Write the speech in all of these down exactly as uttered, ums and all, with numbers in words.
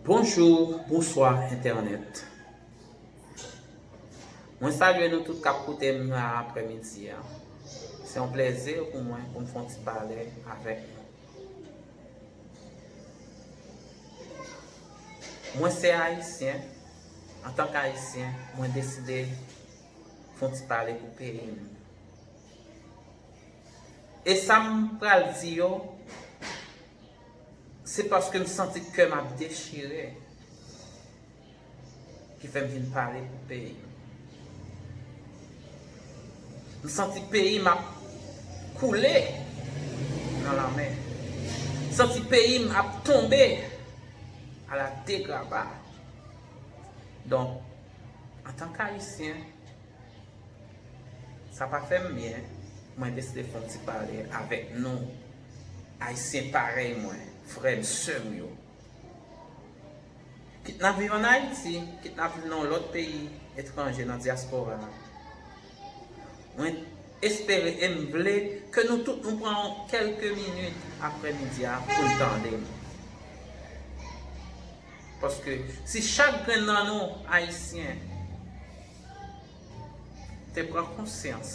Bonjou, bonswa entènèt. Mwen salye nou tout k ap koute m nan aprèmidi a. Se yon plèzi pou mwen pou m fè yon ti pale avèk nou. Mwen se Ayisyen. Antanke Ayisyen, mwen deside fè yon ti pale pou peyi m. E sa m pral di yo, se paske m santi kè m ap dechire ki fè m vin pale pou peyi m. M santi peyi m ap koule nan lanmè. M santi peyi m ap tonbe a la degraba. Donk, antanke Ayisyen, sa pa fè m byen, mwen deside fè yon ti pale avèk nou, Ayisyen parèy mwen, frè m, sè m yo. Kit n ap viv ann Ayiti, kit n ap viv nan yon lòt peyi etranje, nan dyaspora, mwen espere e m vle ke nou tout nou pran kèlke minit aprèmidi a pou n tande m. Paske si chak grenn nan nou, Ayisyen, te pran konsyans,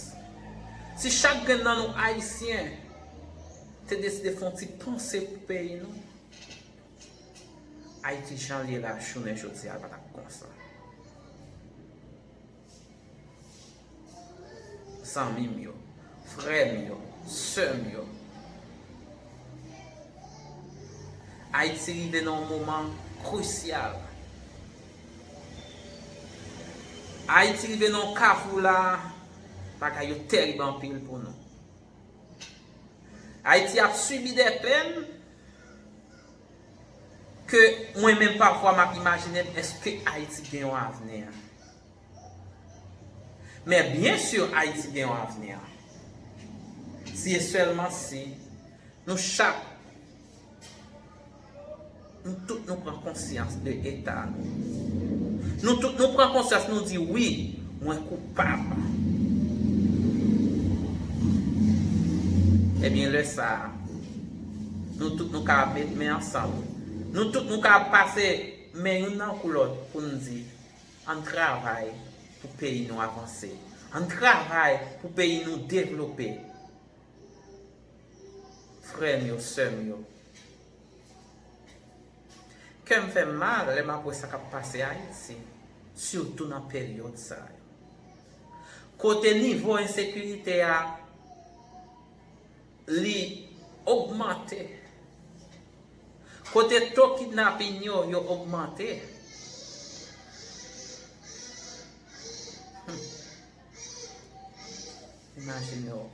si chak grenn nan nou, Ayisyen, te deside fè yon ti panse pou peyi nou, Ayiti jan l ye la, jounen jodi a, l pa t ap konsa. Zanmi m yo, frè m yo, sè m yo, Ayiti rive nan yon moman krisyal. Ayiti rive nan yon kafou la, bagay yo tèrib anpil pou nou. Ayiti ap sibi de pèn ke mwen menm pafwa m ap imajine m èske Ayiti gen yon avni. Men byen si Ayiti gen yon avni. Si e sèlman si nou chak, nou tout nou pran konsyans de eta nou. Nou tout nou pran konsyans, nou di wi, mwen koupab. Ebyen lè sa a, nou tout nou ka met men ansanm. Nou tout nou ka pase men youn nan kou lòt pou n di, ann travay pou peyi nou avanse. Ann travay pou peyi nou devlope. Frè m yo, sè m yo, kè m fè m mal lè m ap wè sa k ap pase Ayiti, sitou nan peryòd sa yo. Kote nivo ensekirite a, li ogmante. Kote to kidnapin yo, yo ogmante. Hmm. Imajine w.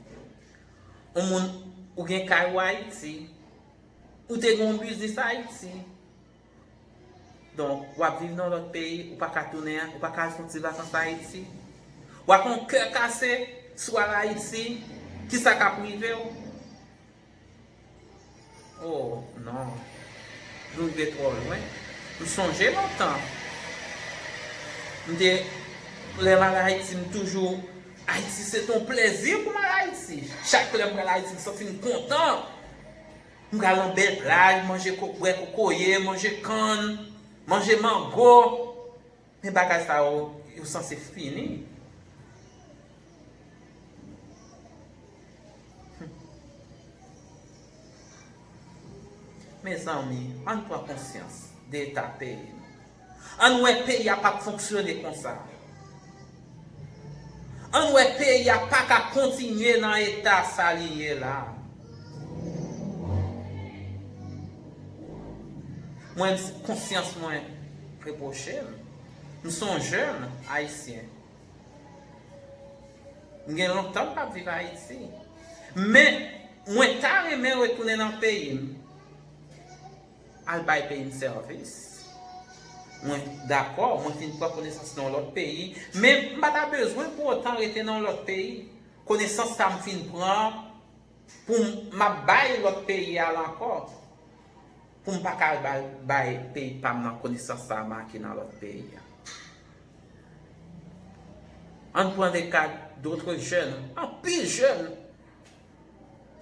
Yon moun, ou gen kay ou Ayiti, ou te gen yon biznis Ayiti. Donk, w ap viv nan lòt peyi, ou pa ka tounen, ou pa ka al fè yon ti vakans Ayiti. W ap yon kè kase si w al Ayiti, kisa k ap rive w? Oh, non. Nou rive twò lwen. M sonje lontan. M te, lè m al Ayiti, m toujou, Ayiti se t on plèzi pou m al Ayiti. Chak lè m pral Ayiti, m santi m kontan. M pral nan bèl plaj, manje ko-, bwè kokoye, manje kann, manje mango. Men bagay sa yo, yo sanse fini. Mezanmi, ann pran konsyans de eta peyi nou. Ann wè peyi a p ap fonksyone konsa. Ann wè peyi a pa ka kontinye nan eta sa li ye la. Mwen, konsyans mwen repwoche m. M se yon jèn ayisyen. M gen lontan m p ap viv Ayiti. Men, mwen ta renmen retounen nan peyi m. Al bay peyi m sèvis. Mwen dakò, mwen fin pran konesans nan yon lòt peyi, men m pa ta bezwen pou otan rete nan yon lòt peyi. Konesans sa m fin pran, pou m, m ap bay lòt peyi a l ankò. Pou m pa ka al bay, bay peyi pa m nan konesans sa a m ake nan lòt peyi a. Ann pran de ka dotre jèn, anpil jèn.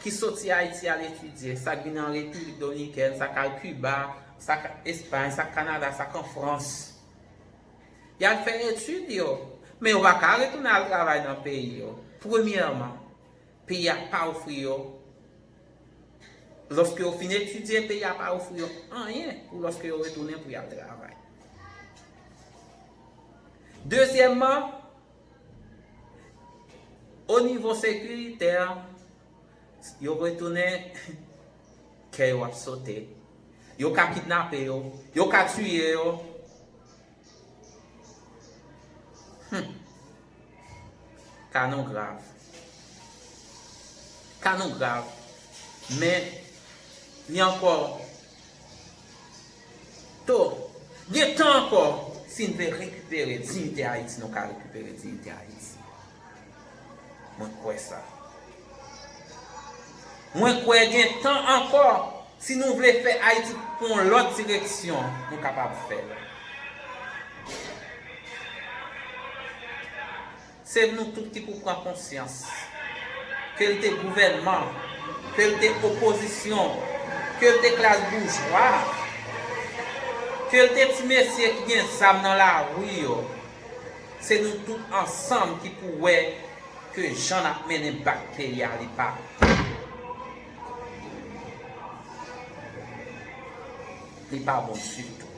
ki soti Ayiti al etidye, sa k vin an Repiblik Dominikèn, sa k al Kiba, sa k Espay, sa k Kanada, sa k an Frans. Y al fè etid yo, men yo pa ka retounen al travay nan peyi yo. Premyèman, peyi a pa ofri yo, lòske yo fin etidye, peyi a pa ofri yo anyen pou lòske yo retounen pou y al travay. Dezyèmman, o nivo sekiritè, yo retounen, kè yo ap sote. Yo ka kidnape yo, yo ka tiye yo. Hmm. Ka nou grav. Ka nou grav. Men, li ankò to. Gen tan ankò, si n vle rekipere diyite Ayiti, nou ka rekipere diyite Ayiti. Mwen kwè sa. Mwen kwè gen tan ankò, si nou vle fè Ayiti pran yon lòt direksyon, nou kapab fè l. Se nou tout ki pou pran konsyans. Ke l te gouvènman, ke l te opozisyon, ke l te klas boujwa, ke l te ti mesye ki gen zam nan lari yo, se nou tout ansanm ki pou wè ke jan n ap mennen bak peyi a, li pa, li pa bon ditou.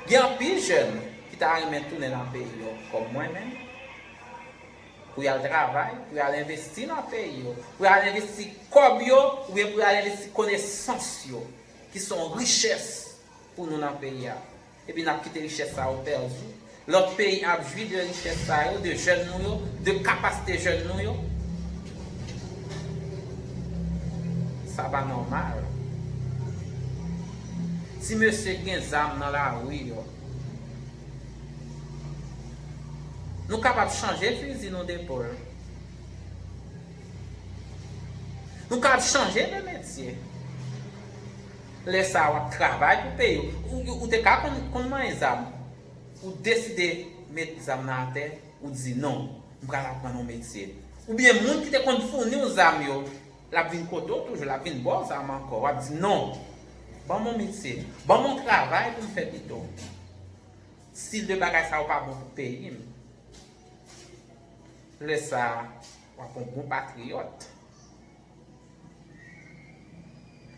Gen anpil jèn ki ta renmen tounen nan peyi yo, kòm mwen menm, pou y al travay, pou y al envesti nan peyi yo, pou y al envesti kòb yo, oubyen pou y al envesti konesans yo, ki se yon richès pou nou nan peyi a. Epi n ap kite richès sa yo pèdi. Lòt peyi ap jwi de richès sa yo, de jèn nou yo, de kapasite jèn nou yo. Sa pa nòmal. Ti mesye gen zam nan lari yo. Nou kapab chanje fizi nou depòl. Nou kapab chanje de metye. Lè sa a, w ap travay pou peyi w. Ou, ou, ou te ka konn, konn manyen zam. Ou deside met zam nan atè, ou di, "Non, m pral aprann yon metye." Oubyen moun ki te konn founi w zam yo, l ap vin kote w toujou, l ap vin ba w zam ankò. W ap di, "Non, ban m yon metye, ban m yon travay pou m fè pito." Stil de bagay sa yo pa bon pou peyi m. Lè sa a, w ap yon bon patriyòt.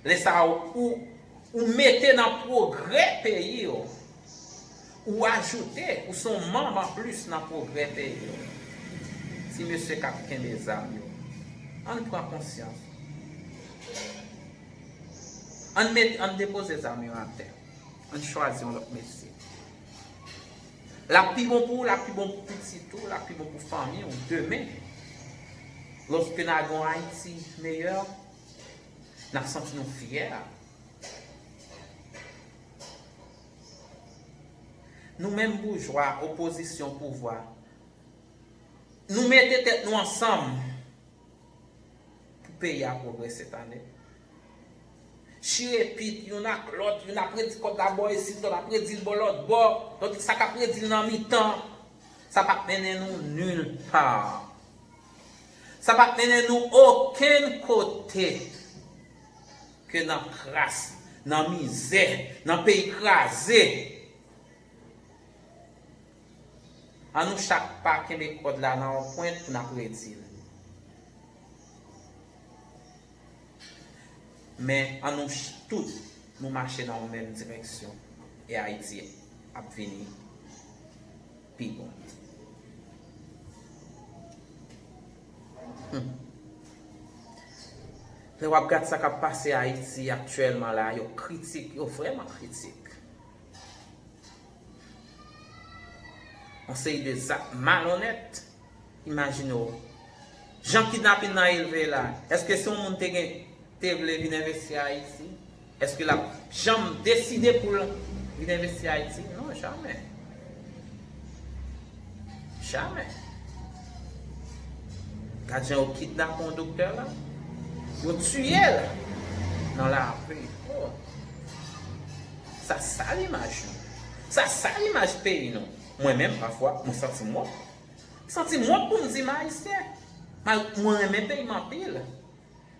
Lè sa a, ou, ou mete nan pwogrè peyi w. Ou ajoute, ou se yon manm anplis nan pwogrè peyi w. Ti mesye k ap kenbe zam yo, ann pran konsyans. Ann met, ann depoze zam yo atè. Ann chwazi yon lòt metye. L ap pi bon pou ou, l ap pi bon pou pitit ou, l ap pi bon pou fanmi w demen. Lòske n a gen yon Ayiti meyè, n ap santi nou fyè. Nou menm boujwa, opozisyon, pouvwa, nou mete tèt nou ansanm pou peyi a pwogrese, tande. Chire pit youn ak lòt, youn ap redi kòb la bò isit, lòt ap redi l bò lòt bò, lòt sa k ap redi l nan mitan, sa p ap mennen nou nil pa. Sa p ap mennen nou okenn kote ke nan kras, nan mizè, nan peyi kraze. An nou chak pa kenbe kòd la nan yon pwent pou n ap redi l. Men an nou ch-, tout, nou mache nan yon menm direksyon. E Ayiti ap vini pi bon. Hmm. Lè w ap gad sa k ap pase Ayiti aktyèlman la, yo kritik, yo vrèman kritik. Yon seri de zak malonèt. Imajine w. Jan kidnapin nan elve la, èske si yon moun te gen, te vle vin envesti Ayiti, èske l ap janm deside pou l vin envesti Ayiti? Non, jamè. Jamè. Gad jan yo kidnape yon doktè la. Yo tiye l nan lari. Oh. Sa sal imaj nou. Sa sal imaj peyi nou. Mwen menm, pafwa, mwen santi m wont. M santi m wont pou m di m ayisyen. Mal-, mwen renmen peyi m anpil.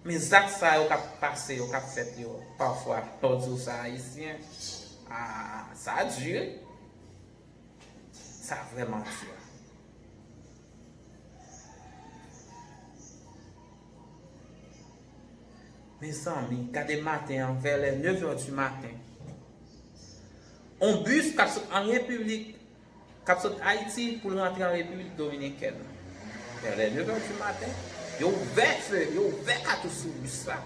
Men zak sa yo k ap pase yo, k ap fèt yo, pafwa, lè w di w se Ayisyen, ah, sa di wi. Sa vrèman di. Mezanmi, gade maten an, vè lè nevè di maten. On bis k ap sot an Repiblik, k ap sot Ayiti pou l rantre an Repiblik Dominikèn. Vè lè nevè di maten, yo ouvè fe, yo ouvè katouch sou bis la.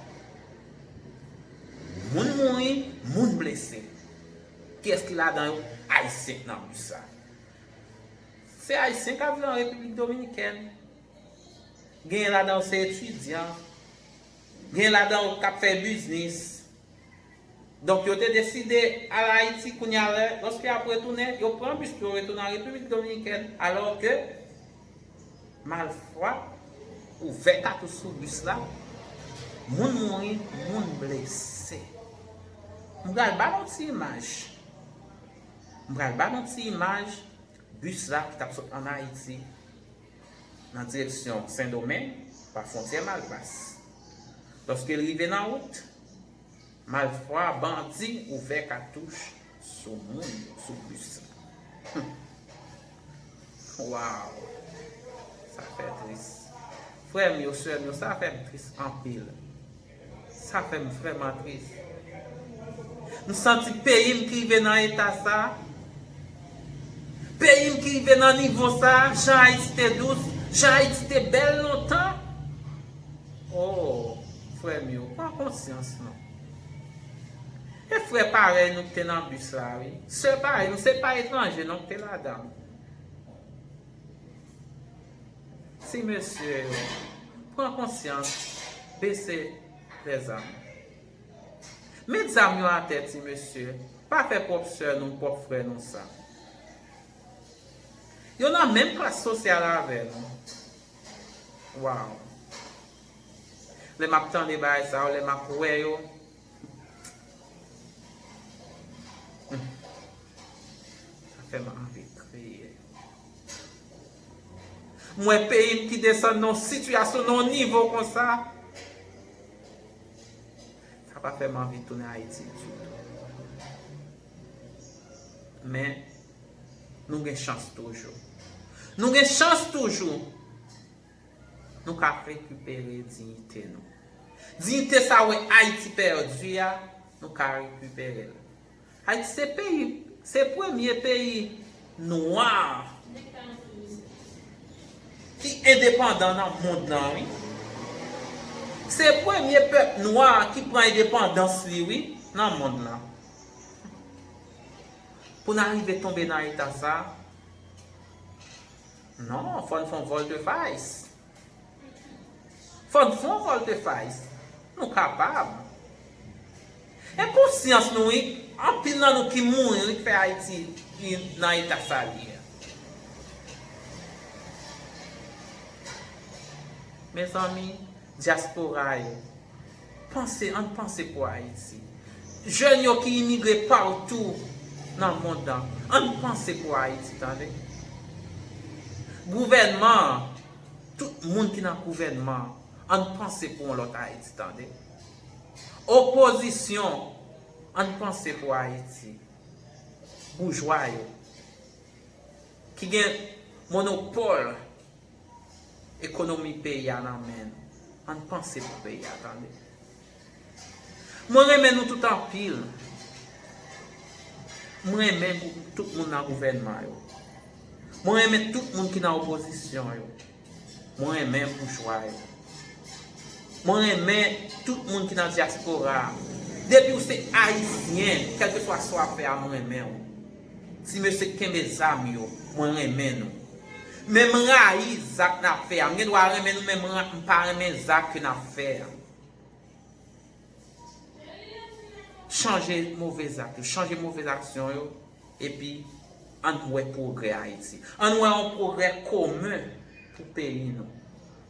Moun mouri, moun blese. Kiyès ki ladan yo? Ayisyen k nan bis la. Se Ayisyen k ap viv an Repiblik Dominikèn. Genyen ladan yo se etidyan. Genyen ladan yo k ap fè biznis. Donk, yo te deside al Ayiti kounye a, lè, lòske y ap retounen, yo pran bis pou yo retounen an Repiblik Dominikèn, alò ke malfwa ouvè katouch sou bis la, moun mouri, moun blese. M pral ba nou ti imaj. M pral ba nou ti imaj bis la ki t ap sot ann Ayiti nan direksyon Sendomeng pa fwontyè Malpas. Lòske l rive nan wout, malfwa, bandi ouvè katouch sou moun yo, sou bis la. Waw! Sa fè tris. Frè m yo, sè m yo, sa fè m tris anpil. Sa fè m vrèman tris. M santi peyi m ki rive nan eta sa. Peyi m ki rive nan nivo sa, jan Ayiti te dous, jan Ayiti te bèl lontan. Oh, frè m yo, pran konsyans non. E frè parèy nou ki te nan bis la, wi. Sè parèy nou, se pa etranje non ki te ladan. Ti mesye yo, pran konsyans, bese lèzam. Met zam yo atè, ti mesye. Pa fè pwòp sè nou, pwòp frè nou sa. Yo nan menm klas sosyal avè nou. Waw. Lè m ap tande bagay sa yo, lè m ap wè yo, hmm, sa fè m anvi kriye. M wè peyi m ki desann nan yon sitiyasyon, nan yon nivo konsa. Sa pa fè m anvi tounen Ayiti ditou. Men, nou gen chans toujou. Nou gen chans toujou. Nou ka rekipere diyite nou. Diyite sa w wè Ayiti pèdi a, nou ka rekipere l. Ayiti se peyi, se premye peyi nwa ki endepandan nan mond lan, wi. Se premye pèp nwa ki pran endepandans li, wi, nan mond lan. Pou n arive tonbe nan eta sa, non, fò n fè yon volte-face. Fò n fè yon volte-face. Nou kapab. E konsyans nou, wi, anpil nan nou ki mouri, wi, ki fè Ayiti vin nan eta sa li ye. Mezanmi, dyaspora yo, panse, ann panse pou Ayiti. Jèn yo ki imigre patou nan mond lan, ann panse pou Ayiti, tande. Gouvènman an, tout moun ki nan gouvènman an, ann panse pou yon lòt Ayiti, tande. Opozisyon, ann panse pou Ayiti. Boujwa yo, ki gen monopòl ekonomi peyi a nan men nou. Ann panse pou peyi a, tande. Mwen renmen nou tout anpil. Mwen renmen gou-, tout moun nan gouvènman yo. Mwen renmen tout moun ki nan opozisyon yo. Mwen renmen boujwa yo. Mwen renmen tout moun ki nan dyaspora a. Depi w se Ayisyen, kèlkeswa sa w ap fè a, mwen renmen w. Ti mesye k kenbe zam yo, mwen renmen nou. Men m rayi zak n ap fè a. M gen dwa renmen nou, men m ra-, m pa renmen zak ke n ap fè a. Chanje move zak yo, chanje move aksyon yo, epi ann wè pwogrè Ayiti. Ann wè yon pwogrè komen pou peyi nou.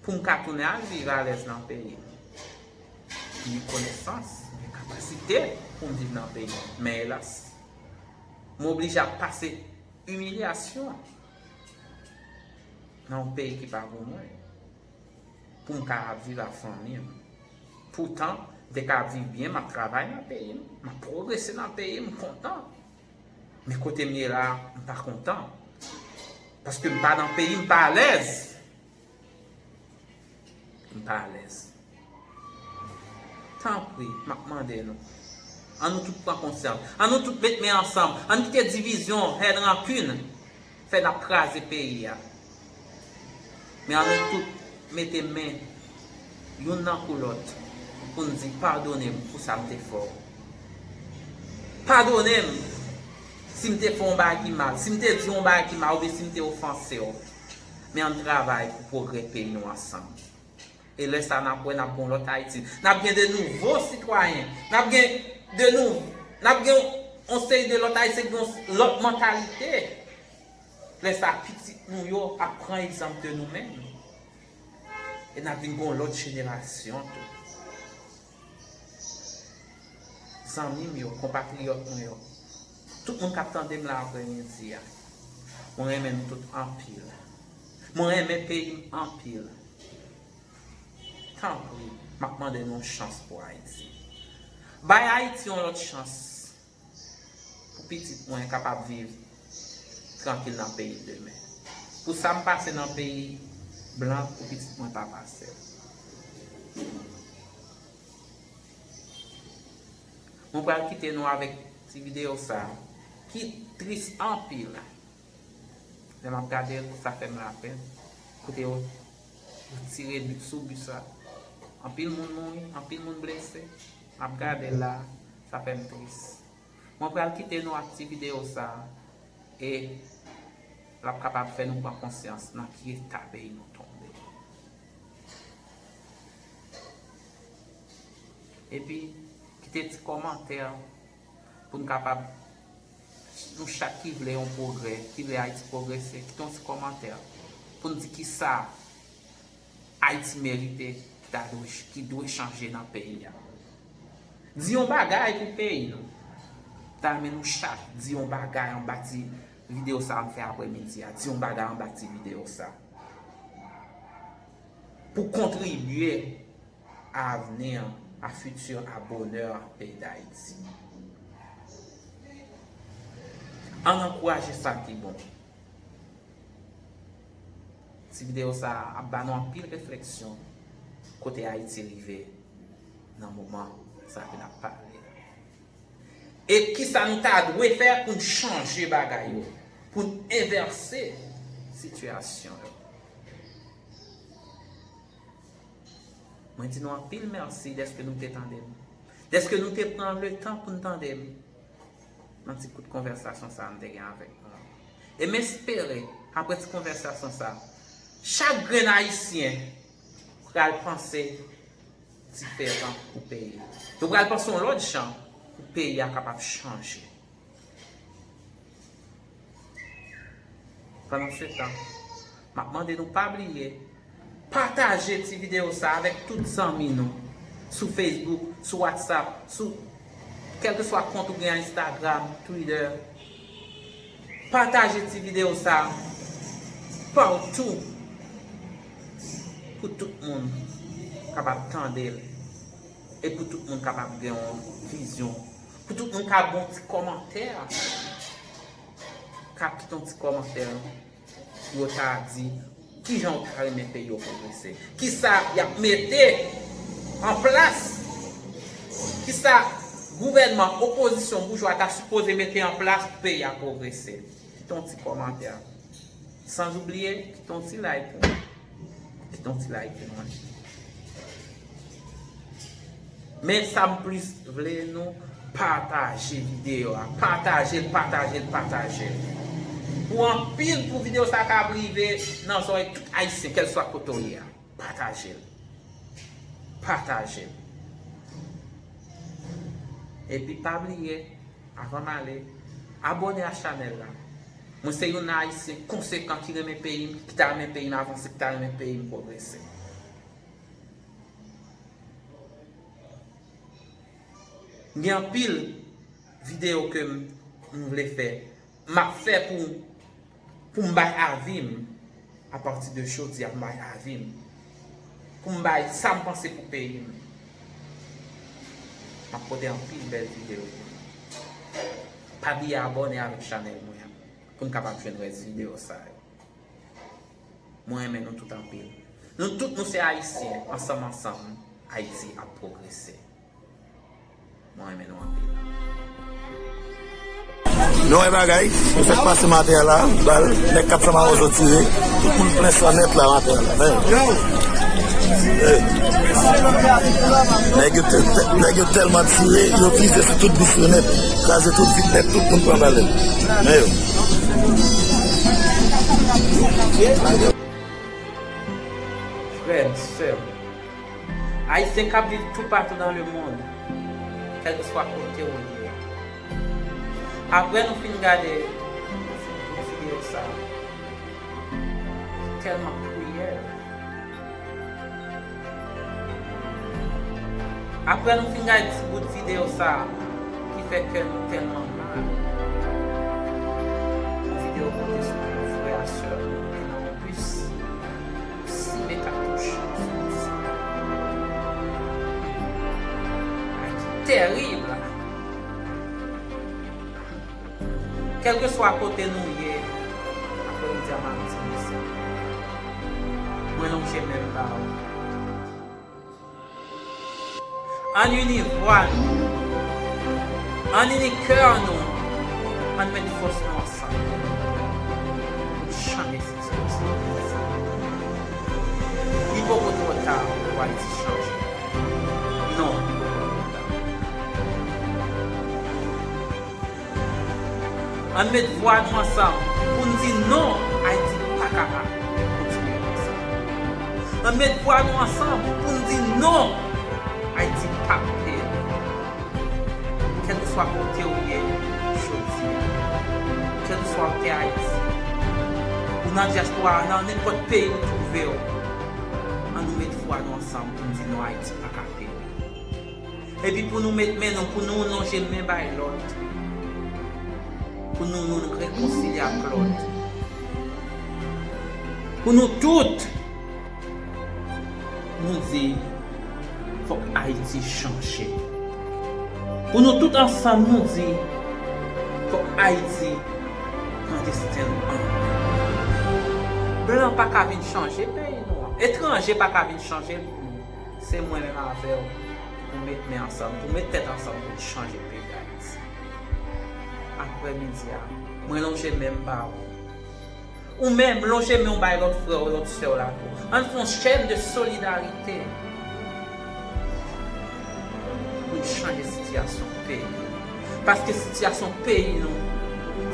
Pou m ka tounen al viv alèz nan peyi m. M gen konesans, m gen kapasite pou m viv nan peyi m. Men elas, m oblije ap pase imilyasyon nan yon peyi ki pa pou mwen. Pou m ka ap viv ak fanmi m. Poutan, m te ka viv byen, m ap travay nan peyi m, m ap pwogrese nan peyi m, m kontan. Men kote m ye la, m pa kontan. Paske m pa nan peyi m, m pa alèz. M pa alèz. Tanpri, m ap mande nou. An nou tout pran konsyans. An nou tout met men ansanm. An nou kite divizyon, hèn, rankin fè n ap kraze peyi a. Men an nou tout mete men youn nan kou lòt pou n di, padone m pou sa m te fè w. Padone m si m te fè yon bagay ki mal, si m te di yon bagay ki mal oubyen si m te ofanse w. Men ann travay pou pwogrè peyi nou ansanm. E lè sa a, n ap wè, n ap gen yon lòt Ayiti. N ap gen de nouvo sitwayen. N ap gen de nou, n ap gen yon seri de lòt Ayisyen ki gen yon lòt mantalite. Lè sa a, pitit nou yo ap pran egzanp de nou menm. E n ap vin gen yon lòt jenerasyon tou. Zanmi m yo, konpatriyòt mwen yo, tout moun k ap tande m la aprèmidi a, mwen renmen nou tout anpil. Mwen renmen peyi m anpil. Tanpri, m ap mande nou yon chans pou Ayiti. Bay Ayiti yon lòt chans pou pitit mwen kapab viv trankil nan peyi l demen. Pou sa m pase nan peyi blan, pou pitit mwen pa pase l. Mwen pral kite nou avèk ti videyo sa a, ki tris anpil. Lè m ap gade l, sa fè m lapenn. Kote yo, yo tire bi-, sou bis la. Anpil moun mouri, anpil moun blese. M ap gade l la, sa fè m tris. Mwen pral kite nou ak ti videyo sa a, e l ap kapab fè nou pran konsyans nan ki eta peyi nou tonbe. Epi, kite ti kòmantè pou n kapab, nou chak ki vle yon pwogrè, ki vle Ayiti pwogrese, kite yon ti kòmantè pou n di kisa Ayiti merite, ki ta dwe, ki dwe chanje nan peyi a. Di yon bagay pou peyi nou. M ta renmen nou chak di yon bagay anba ti videyo sa a m fè aprèmidi a. Di yon bagay anba ti videyo sa a. Pou kontribye a avni, a fiti, a bonè peyi Dayiti. Ann ankouraje sa ki bon. Ti videyo sa a ap ba nou anpil refleksyon kote Ayiti rive nan moman sa ke n ap pale a. E kisa nou ta dwe fè pou n chanje bagay yo, pou n envèse sitiyasyon yo. Mwen di nou anpil mèsi dèske nou te tande m. Dèske nou te pran letan pou n tande m nan ti kout konvèsasyon sa a m te gen avèk nou an. E m espere, apre ti konvèsasyon sa a, chak grenn Ayisyen pral panse diferan pou peyi. Yo pral panse yon lòt jan pou peyi a kapab chanje. Pandansetan, m ap mande nou pa bliye pataje ti videyo sa avèk tout zanmi nou sou Facebook, sou WhatsApp, sou kèlkeswa kont ou gen, Instagram, Twitter. Pataje ti videyo sa patou pou tout moun kapab tande l e pou tout moun kapab gen yon vizyon, pou tout moun ka bon ti kòmantè, ka kite yon ti kòmantè pou yo ta di kijan yo ta renmen peyi yo pwogrese. Kisa y ap mete an plas? Kisa gouvènman, opozisyon, boujwa ta sipoze mete an plas pou peyi a pwogrese? Kite yon ti kòmantè. San oubliye, kite yon ti like pou mwen. Kite yon ti like pou mwen. Men sa m plis vle nou pataje videyo a. Pataje l, pataje l, pataje l. Pou anpil, pou videyo sa a ka rive nan zòrèy tout Ayisyen, kèlswa kote w ye a. Pataje l. Pataje l. Epi pa bliye, avan m ale, abòne a chanèl la. Mwen se youn nan Ayisyen konsekan ki renmen peyi m, ki ta renmen peyi m avanse, ki ta renmen peyi m pwogrese. Gen anpil videyo ke m, m vle fè. M ap fè pou, pou m bay avi m. Apati de jodi a, m bay avi m. Pou m bay sa m panse pou peyi m. M ap pote anpil bèl videyo pou nou. Pa bliye abòne avèk chanèl mwen an pou n kapab jwenn rès videyo sa yo. Mwen renmen nou tout anpil. Nou tout nou se Ayisyen, ansanm ansanm, Ayiti ap pwogrese. Mwen renmen nou anpil. Nou wè bagay, nou fèk pase maten an la, bal, nèg kat san mawozo tire, tout moun plen san nèt la maten an la. Men, hey. Nèg yo te- te- nèg yo tèlman tire, yo vize sou tout bis yo nèt, kraze tout vit nèt, tout moun pran bal. Men yo. Frè m, sè m, Ayisyen k ap viv toupatou nan lemonn, kèlkeswa kote w ye, apre nou fin gade videyo sa a, ki tèlman kriyèl, apre nou fin gade ti bout videyo sa a, ki fè kè nou tèlman mal, yon videyo pote sou nou, frè a, sè nou, ki nan yon bis, simen katouch sou sa. Bagay ki tèrib la. Kèlkeswa kote nou ye, apre midi a, m ap di nou sa. Mwen lonje men m ba ou. Ann ini vwa nou, ann ini kè nou, ann met fòs nou ansanm pou n chanje sitiyasyon. Li poko twò ta pou Ayiti chanje. Non, li poko twò ta. Ann met vwa nou ansanm pou n di non, Ayiti pa ka kontinye konsa. Ann met vwa nou ansanm pou n di non, Ayiti p ap peri. Kèlkeswa kote w ye jodi a, kèlkeswa w te Ayiti, ou nan dyaspora a, nan nenpòt peyi ou twouve w, ann nou met vwa nou ansanm pou n di non, Ayiti pa ka peri. Epi pou nou met men nou, pou nou lonje men bay lòt, pou nou, nou rekonsilye ak lòt, pou nou tout, nou di, fòk Ayiti chanje. Pou nou tout ansanm, nou di, fòk Ayiti pran desten l an men. Blan pa ka vin chanje peyi nou an. Etranje pa ka vin chanje l pou nou. Se mwen menm avè w pou met men ansanm, pou met tèt ansanm pou n chanje peyi Dayiti. Aprè midi a, mwen lonje men m ba ou. Ou menm, lonje men w bay lòt frè w, lòt sè w la tou. Ann fè yon chèn de solidarite pou n chanje sitiyasyon peyi nou. Paske sitiyasyon peyi nou,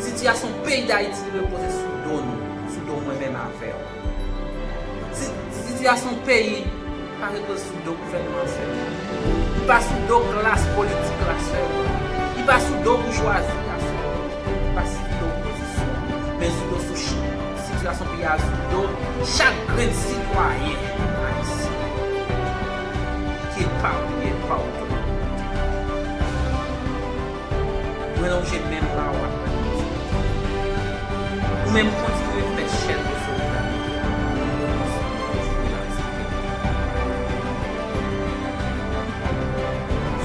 sitiyasyon peyi Dayiti repoze sou do nou, sou do mwen menm avè w. Si- Sitiyasyon peyi pa repoze sou do gouvènman sèlman. Li pa sou do klas politik la sèlman. Li pa sou do boujwazi a sèlman. Li pa sou do opozisyon. Men sou do sou ch- sitiyasyon peyi a, sou do chak grenn sitwayen ayisyen ki epanye pa otorite. Mwen lonje men m ba ou aprè midi. Ou menm kontinye fè chèn de solidarite a.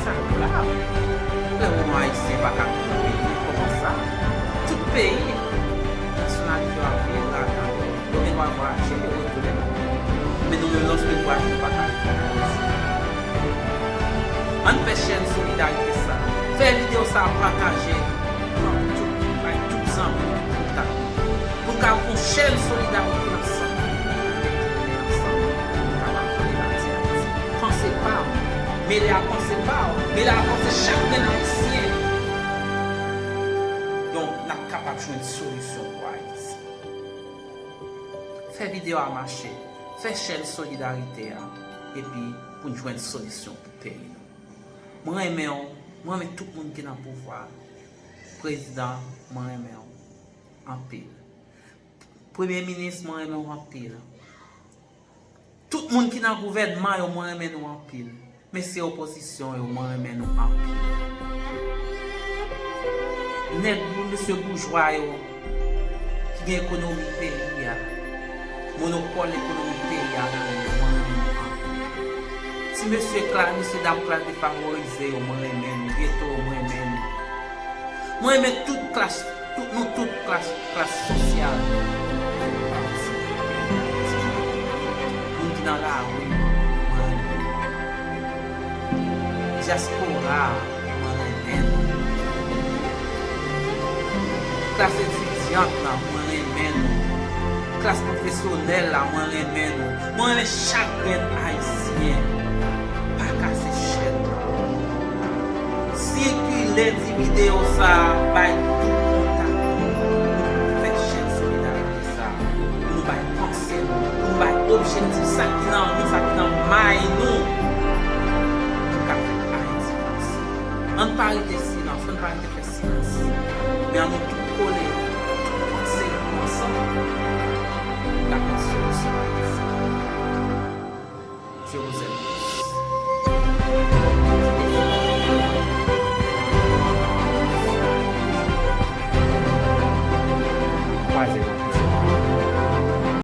Sa grav. Lè yon ayisyen pa ka viv nan peyi, kòman sa? Tout peyi, nasyonalite yo ap viv ladan. Yo gen dwa vwayaje, yo retounen. Men nou menm, lòske nou vwayaje, nou pa ka retounen. Ann fè chèn solidarite sa. Fè videyo sa pataje. Pran tout, bay tout zanmi, kontak. Pou n ka fè yon chèn solidarite ansanm. Ansanm, pou n kapab rebati Ayiti. Panse pa w. Mele a panse pa w. Mele a panse chak grenn ayisyen. Donk, n ap kapab jwenn solisyon pou Ayiti. Fè videyo a mache. Fè chèn solidarite a. Epi pou n jwenn solisyon pou peyi nou. Mwen renmen w. Mwen renmen tout moun ki nan pouvwa. Prezidan, mwen renmen w anpil. Premye minis, mwen renmen w anpil. Tout moun ki nan gouvènman yo, mwen renmen nou anpil. Mesye opozisyon yo, mwen renmen nou anpil. Nèg bou- mesye boujwa yo ki gen ekonomi peyi a, monopòl ekonomi peyi a, mwen renmen nou anpil. Ti Mesye klas, mesye dam klas defavorize yo, mwen renmen nou. Geto, mwen renmen nou. Mwen renmen tout klas, tout, nou tout klas, klas sosyal. Moun ki nan lari, mwen renmen nou. Dyaspora, mwen renmen nou. Klas etidyant la, mwen renmen nou. Klas pwofesyonèl la, mwen renmen nou. Mwen renmen chak grenn Ayisyen. Pa kase chèn nan. Sikile ti videyo sa a, bay tout kontak nou pou nou fè chèn solidarite sa a, pou nou bay panse nou, pou nou bay objektif sa ki nan nou, sa ki nan may nou, pou nou ka fè Ayiti vanse. Ann pa rete silans, ann pa rete fè silans. Men ann nou tout kole, tout panse ansanm, pou nou ka fè solisyon Ayiti. Je vous aime tous. Kwaze nou.